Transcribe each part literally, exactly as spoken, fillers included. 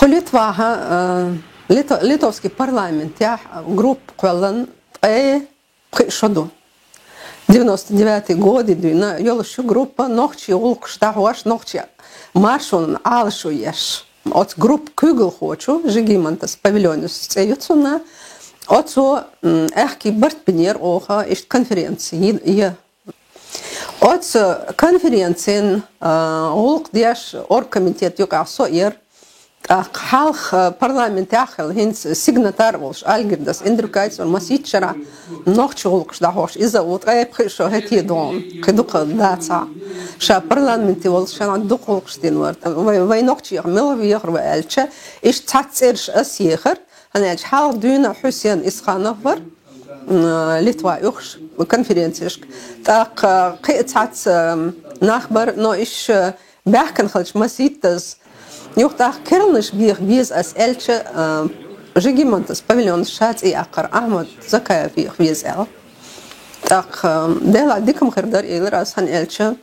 Литваха, э, Литовский парламентехь группа кхоьллан ткъе пхи шо ду. Девяносто девятый годы дуьйна йолуш ю группа нохчий гӀуллакхаш дӀахьош, нохчий маршонан Ӏалашо еш. Оцу группа куьйгалхочо, Жигимантас Павилионис цӀе ю цунна, оцо аьхки барт бинера оха иштта конференци я. Оцу конференцин гӀуллакх деш оргкомитет юкъахь со яра. ТӀаккха хьалха парламентехь хилла хӀинца сигнатар а волуш Альгирдас Эндрюкайтис вара масийтта шарахь нохчий гӀуллакхаш дӀахьош. Иза ву ткъе пхи шо хӀетте догӀу, кхин дукха дацахь. Ша парламенте волуш шарахь дукха гӀуллакхаш дина вара. Вай, вай нохчех мила вехар вай аьлча, иштта цхьацца цӀераш ас ехар, хӀана аьлча хьалха дуьйна Хьусен Исханов вара, Литва уьхуш конференцешка. ТӀаккха кхин а цхьацца нах бара, но иш баьхкина хилча масийттаза. Юха тӀаккха керланаш беха беза ас аьлча, Жигимантас Павилионис ша цӀе яккхара, Ахьмад Закаев беха веза аьлла. ТӀаккха Делахь дика ма хир дара, элира ас, хӀана аьлча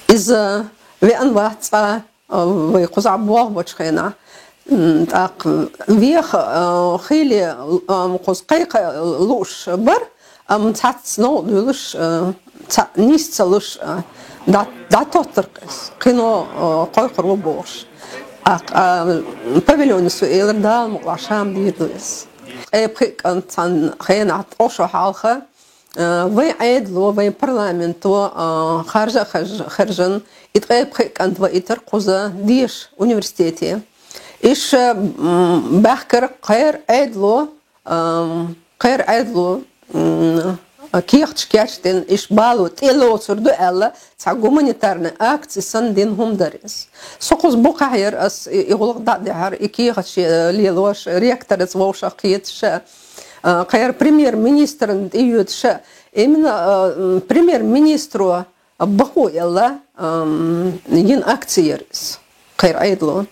иза веана вац цкъа, вай кхузахь болх бочу хенахь. ТӀаккха веха хиле, кхуза кхайкха лууш бара, амма цхьацца новкъа дуьйлуш, цхьаъ нийса ца луш, дӀа-, дӀатоттар-кх иза, кхино кхойкхур ву бохуш. ТӀаккха Павилионис ву элира, Дала мукъалахь ша-м дийр ду иза. Ткъе пхи кӀант цхьана хенахь ткъо шо хьалха, Вайн Ӏедало, вайн парламенто харжа а хержан, и ткъе пхи кӀант ваийтар кхуза деша университете. Иша баьхкара кхеран Ӏедало, кхеран Ӏедало кехаташ кечдина, иша бало тӀелоцур ду аьлла, цхьа гуманитарный акци санна дина хӀума дара иза. Со кхуза букхахь яра, ас и, и гӀуллакх дӀа а дехьара, и кехаташ лелош, ректораца вовшах кхеташ а, кхеран премьер-министрна тӀеоьцуш а, именно премьер-министро бакъо аьлла йина акци яра иза, кхеран Ӏедало.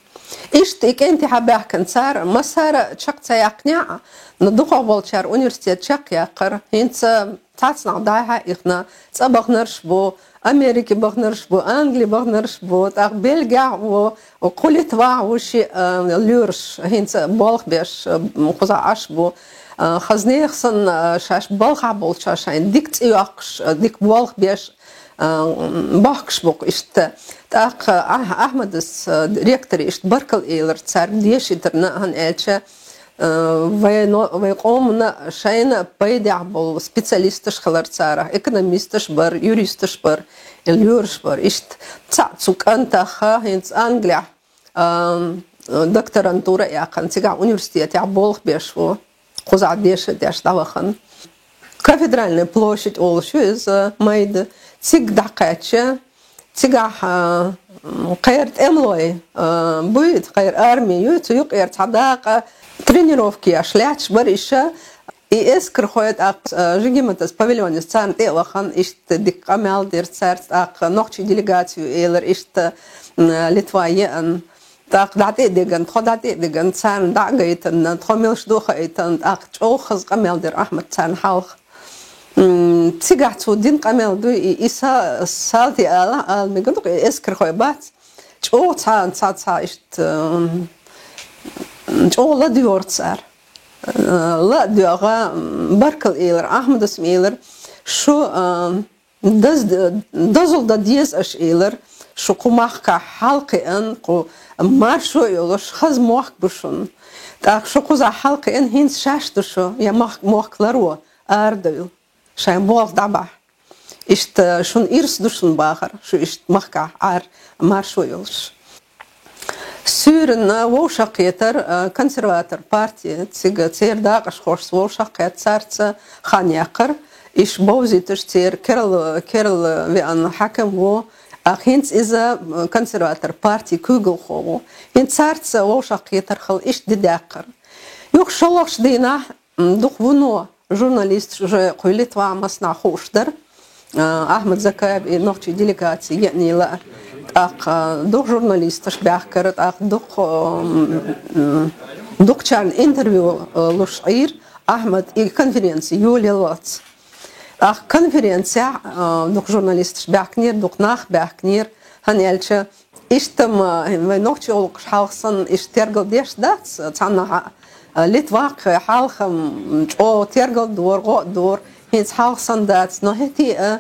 Иштта и кӀентий хьабаьхкина цара, массара а чекх ца яьккхинехь а, но дукхахболчара университет чекхъяьккхира, хӀинца цхьацца нах дӀа-хьа ихна, цӀа баханарш бу, Америке баханарш бу, Англе баханарш бу, тӀаккха Бельгехь а ву, кху Литвахь а ву шиъ лоьраш, хӀинца болх беш, кхузахь Ӏаш бу. Хазнех санна, шаьш балхахь болчохь шайна дика цӀе йоккхуш, дика болх беш, бохкуш бу-кх иштта. ТӀаккха Ахь-, Ахьмадас, ректори, иштта баркалла элира цаьрга дешийтарна, хӀана аьлча, вайн, вайн къомана шайна пайдехь болу специалисташ хилар царах, экономисташ бара, юристаш бара, лоьраш бара. Иштта цхьаъ цу кӀантах хӀинца Англехь докторантура а яьккхина, цигахь университетехь болх беш ву, кхузахь деша а деш дӀавахана. Кафедральная площадь олуш ю иза майда, цига дӀакхаьчча, цигахь кхеран тӀемалой буй, кхеран арми ю, цу юкъера цхьа дакъа тренировка еш лаьтташ бара иша. И эскархой тӀаккха Жигимантас Павилионис царна тӀе а вахана, иштта дика къамел дира цаьрца, тӀаккха нохчийн делегаци ю элира, иштта Литва еана. ТӀаккха дӀатӀе а дигна, тхо дӀатӀе а дигна, царна дӀа а гайтина, тхо милаш ду а хаийтина, тӀаккха чӀогӀа хаза къамел дира Ахьмада царна хьалха. Цигахь цо дина къамел дуй, и, и са-, салти ала, ала мегар ду-кх, и эскархой бац. ЧӀогӀа цхьа, цхьа, цхьа иштта, чӀогӀа ладоьгӀура цара. Ла а доьгӀна, баркалла элира, Ахьмадас-м элира, шу даз-, дозалла дан деза аша, элира, шу кху махкахь хьалакхиъна, кху маршо а йолуш, хаза мохк бу шуна. ТӀаккха шу кхузахь хьалакхиъна, хӀинца шаьш ду шу, я мах-, мохк ларво, арадевлла, шайн болх дӀабахьа. Иштта шуна ирс ду шуна бахар, шу иштта махкахь Ӏар маршо йолуш. Суьйранна вовшахкхетар, консерватор парти, цига церан дакъашхошца вовшахкхетта царца хан яьккхар. Иш бовзийташ церан керла, керла веана хьаькам ву, а хӀинца иза консерватор парти куьйгалхо ву. ХӀинца царца вовшахкхетар хилла иштта ди даьккхар. Юха шолгӀачу дийнахь дукха вуно журналисташ уже кхуьллийтаван массанхьа хууш дара. Ахьмад Закаев и нохчийн делегаци еанийла. ТӀаккха дукха журналисташ баьхкара, тӀаккха дукха, дукхачарна интервью луш Ӏийра Ахьмад, и конференци йолаеллалц. ТӀаккха конференцехь дукха журналисташ баьхкинера, дукха нах баьхкинера, хӀана аьлча Иштта-м вай нохчий гӀулакхаш хьалха санна иштта тергал деш дац, цхьаннахьа, а, Литвах хьалха-м чӀогӀа тергал дора, гӀо а дора, хӀинца хьалха санна дац, но хӀетий а,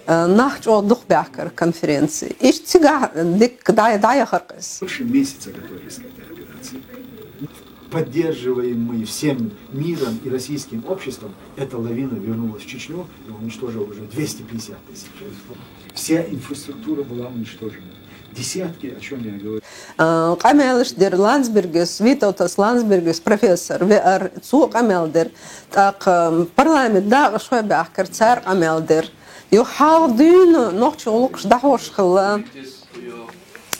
а, нах чӀогӀа дукха баьхкар конференци. Иштта цигахь дикка дӀа-, дӀаяхар-кх из. Больше месяца готовились к этой операции. Поддерживаемый всем миром и российским обществом, эта лавина вернулась в Чечню и уничтожила уже двести пятьдесят тысяч. Вся инфраструктура была уничтожена. Десятки, о чем я говорю. А, къамаьлаш дир Ландсбергис, Витовтас Ландсбергис профессор веар, цо къамаьл дир. ТӀаккха, м, парламент дакъа шой баьхкар, цар къамаьл дир. Юха хьалха дуьйна нохчий гӀулакхаш дӀахьош хилла,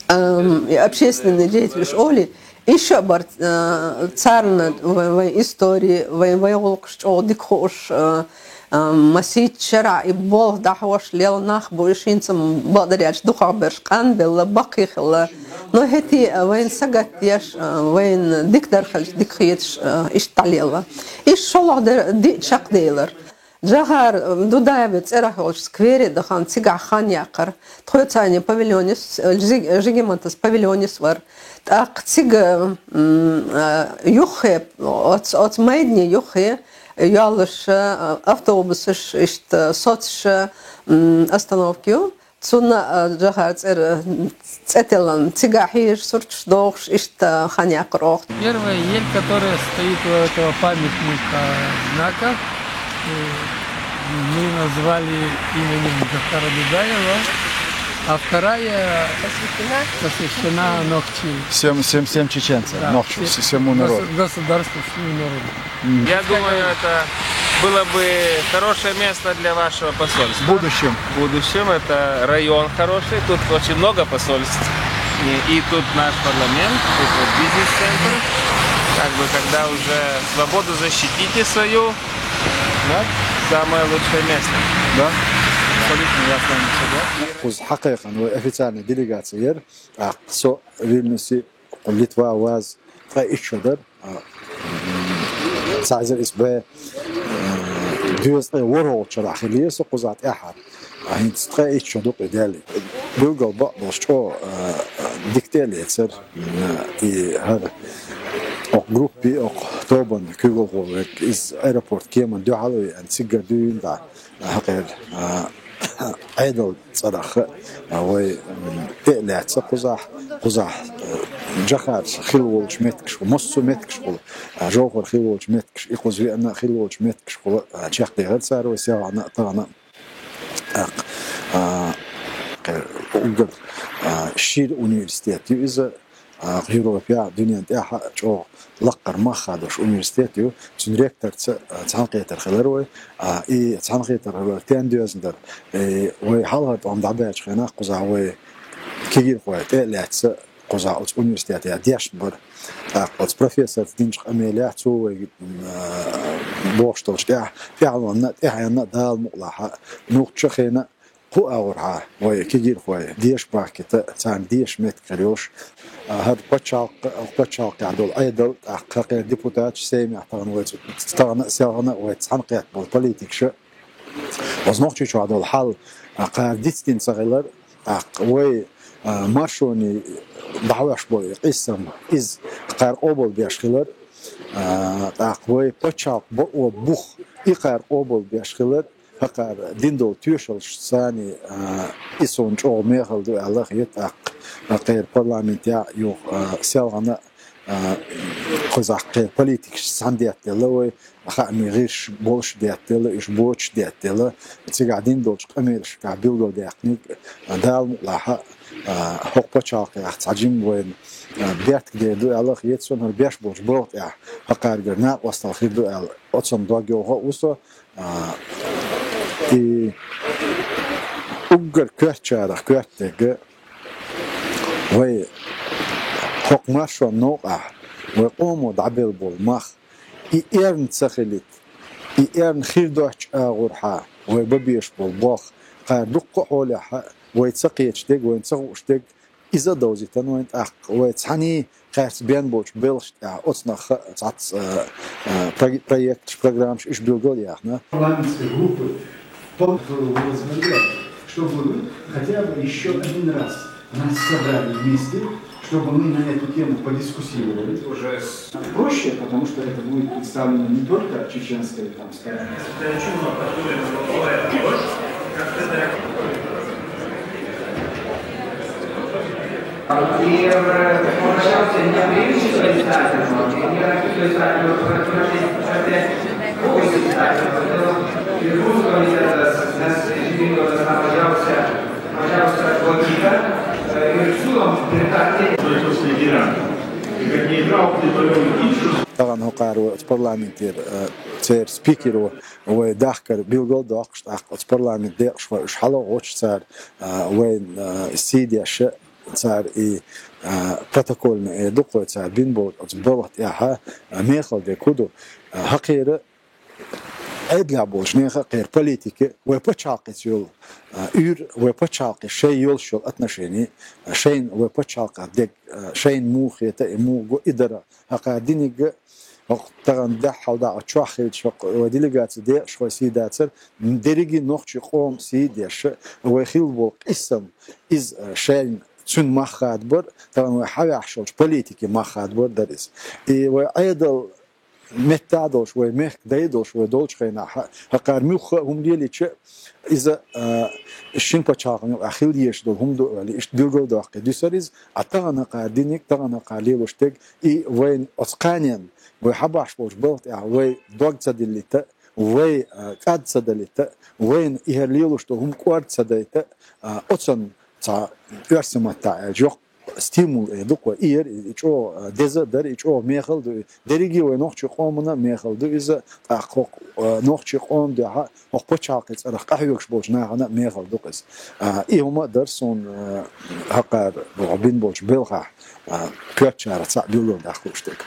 ам, и общественный деятелаш олий, ишо бар, а, царна вай, вай истори, вай, вай гӀулакхаш чӀогӀа дика хууш, а, а, масийтта шера и болх дӀахьош лела нах бу, уж хӀинца-м бакъдар аьлча дукхагӀберш къанбелла, баккхий хилла. Но хӀетий а вайна сагатдеш, а, вайна дикадар хилча дика хеташ, а, иштта дӀалелла. Иштта шоллагӀа дар диъ чакхделар. Джохар, м, Дудаева цӀерагӀа йолча сквере дахана, цигахь хан яккхар. Тхоьца цхьана павильонис, э, Жиг-, Жигимонтас павильонис вар. ТӀаккха цига, м, э, юххе, оц-, оцу майдане юххе йоллуш, э, автобусаш, иштта соцуш, м, остановка ю. Цунна, э, Джохар цӀера, цӀе тиллина, цигахь хьежа сурташ дохуш, иштта хан яккхар оха. Первая ель, которая стоит у этого памятника знака, э, мы назвали именем Джохара Дудаева, а вторая посвящена, посвящена Нохчи. Всем, всем, всем чеченцам, да, Нохчи, все-, всему народу. Госу-, государству, всему народу. Мгм. Я думаю, это было бы хорошее место для вашего посольства. В будущем. В будущем. Это район хороший, тут очень много посольств. И, и тут наш парламент, тут вот бизнес-центр. Как бы, когда уже свободу защитите свою, да, самое лучшее место. Да. Абсолютно, я с вами согласен. Кхуза хьакхайкхина вай официальная делегация яр, тӀаккха со Вильнюсе, Литва ваз, ткъе итт шо дар. А, м, цхьа эзар исс бӀе, э, дезткъе ворхӀалгӀачу шарахь хиллера со кхузахь тӀаьххьара. А, хӀинца ткъе итт шо ду-кх и даьлла. Билггал бакъдолуш чӀогӀа, э, дика тӀе а лецира, м, и хӀара окху группе, окху тобанна куьйгалхо верг, иза аэропорт кеманна дуьхьал а веана, цигара дуьйна дӀа. ХӀокхеран, а, Ӏедалан цӀарах, а, вай, м, тӀе а лаьцна кхузахь, кхузахь, а, Джохарца хилла волчу меттигашкахула, массо а меттигашкахула, а, Джохар хилла волчу меттигаш, и кхуза веана а хилла волчу меттигашкахула, а, чекхдехира цара вай селхана а, тахана а. ТӀаккха, а, кхеран уггар, а, шира университет ю иза, а, Европехь, дуьненна тӀехь а чӀогӀа лаккхара мах хадош университет ю, цуьнан ректорца, а, цхьаьнакхетар хилар вай. А, и цхьаьнакхетар хилар стенна доьзна дара? Э, вай хьалхара тӀом дӀабаьллачу хенахь кхузахь вай кегийрхой тӀе а лаьцна, кхузахь оцу университетехь дешна бара. ТӀаккха оцу профессорца динчу къамелехь, цо вайга, м, а, бохуш долчу тӀехь, тӀаьхьалонна а, тӀаьхьенна а Дала мукъалахь а, нохчийн хенахь а, кху агӀорхьа вай кегийрхой деша бахкийта, царна деша меттиг хир йолуш, а, хӀара пачхьалкх-, пачхьалкхехь долу Ӏедал, тӀаккха кхеран депутаташ, Сеймехь тахана вай цу-, тахана а, селхана а вай цхьаьнакхетта болу политикаш. Оцу Нохчийчохь долу хьал, а, кхара дицдина ца хилар, тӀаккха вай, а, маршоне дӀахьош болу и къийсам, иза кхара къобалбеш хилар, а, тӀаккха вай пачхьалкх бакъо бух, и кхара къобалбеш хилар, хӀокхара дина долу тоьшаллаш санна, а, и суна чӀогӀа мехала ду аьлла хета, тӀаккха кхеран парламентехь а, юха, а, селхана а, а, кхузахь кхеран политикаш цхьаьна деттаделла вай, хаамийн гӀирсаш болуш деттаделла, уьш боцуш деттаделла. Цигахь дина долчу къамелашкахь билгалдаьккхинарг, а, Дала мукъалахь а, а, хӀокху пачхьалкхехь цхьа жимма вайна, а, беркат дер ду аьлла хета суна, хӀара беш болчу балха тӀехь хӀокхаьргара накъосталла хир ду аьлла, оцунна дог йовха а ву со. А, и уггар коьртачарах коьртаниг, вай хӀокху маршонан новкъахь вай къомо дӀабелла болу мах, и эрна ца хилийта, и эрна хир доцучу агӀорхьа вай бан безаш болу болх, кхара дуккха а хьолехь вай ца кхеташ дерг, вайна ца хууш дерг, иза а довзийтина вайна тӀаккха, вай цхьаьний кхаьрца бен болчу белхаш тӀехь оцу нахах а цхьацца, а, а, про-, проекташ, программаш уьш билгал а яьхна. Парламентской группы, по которой вы возглавляете, чтобы вы хотя бы ещё один раз Нас собрали вместе, чтобы мы на эту тему подискуссировали. Уже с- Проще, потому что это будет представлено не только чеченской там стороной. И, э, обращался не к Ильичу Александровичу, не к Ильичу Александровичу, обращался к Ильичу Александровичу, обращался к Ильичу Александровичу, обращался к Ильичу Александровичу, обращался к Ильичу Александровичу, обращался к Ильичу Александровичу. Тагана хоккар парламентера, э, цер спикеро вай дахкар билгал дохкаш, тӀаккха парламент декъаш вай уж хьала гӀоч цар, э, вай, э, сийдеша цар и, э, протокольный, э, дукхой цар бин бол оц балха тӀехьа, э, мехал де куду, э, хоккера Ӏедалехь болчу нехан кхера политика, вай пачхьалкхица йолу, а, уьйр, вай пачхьалкхе шайн йолуш йолу отношение, а, шайна вай пачхьалкхах дерг, а, шайна муха хета и муха го и дара хьакха диниг, хӀокху тахана дуьххьал дӀа чохь хилча, хӀокху вай делегаци декъашхой сийдацар, дерриге нохчийн къоман сийдеш, вай хилла болу къийсам, иза, а, шайна цуьнан мах хадабар, тахана вай хьаваьхьаш йолчу политикин мах хадабар дара иза. И вай Ӏедал меттахь а долуш, вай мехкан дай а долуш, вай долчу хенахь, хьа-, хьакхара муьлхха а хӀума лелийча, иза, а, шина пачхьалкхан юкъахь хила езаш долу хӀума ду аьлла, иштта билгал доккхий дуьсар иза, а тахана хьакхара диниг, тахана хьакхара лелош дерг, и вайн оцу кханенна, вай хьабахьаш болчу балха тӀехь, вай дог ца диллийта, вай, а, кӀад ца далийта, вайна и хӀара лелош долу хӀума кӀорда ца дайта, а, оцунна цхьа оьрсийн маттахь аьлча, йоккха стимул, э, дукха и яра, и чӀогӀа, э, деза а дара, и чӀогӀа мехала ду, и дерриге вай нохчийн къомана мехала ду иза, тӀаккха хӀокху, э, нохчийн къоман дуьхьа, хӀокху пачхьалкхе цӀарах къахьоьгуш болчу нахана мехала ду иза. А, и хӀума а дара суна, э, хьакхара боху бин болчу белхахь, а, коьртачарах цхьаъ билгал даккха лууш дерг.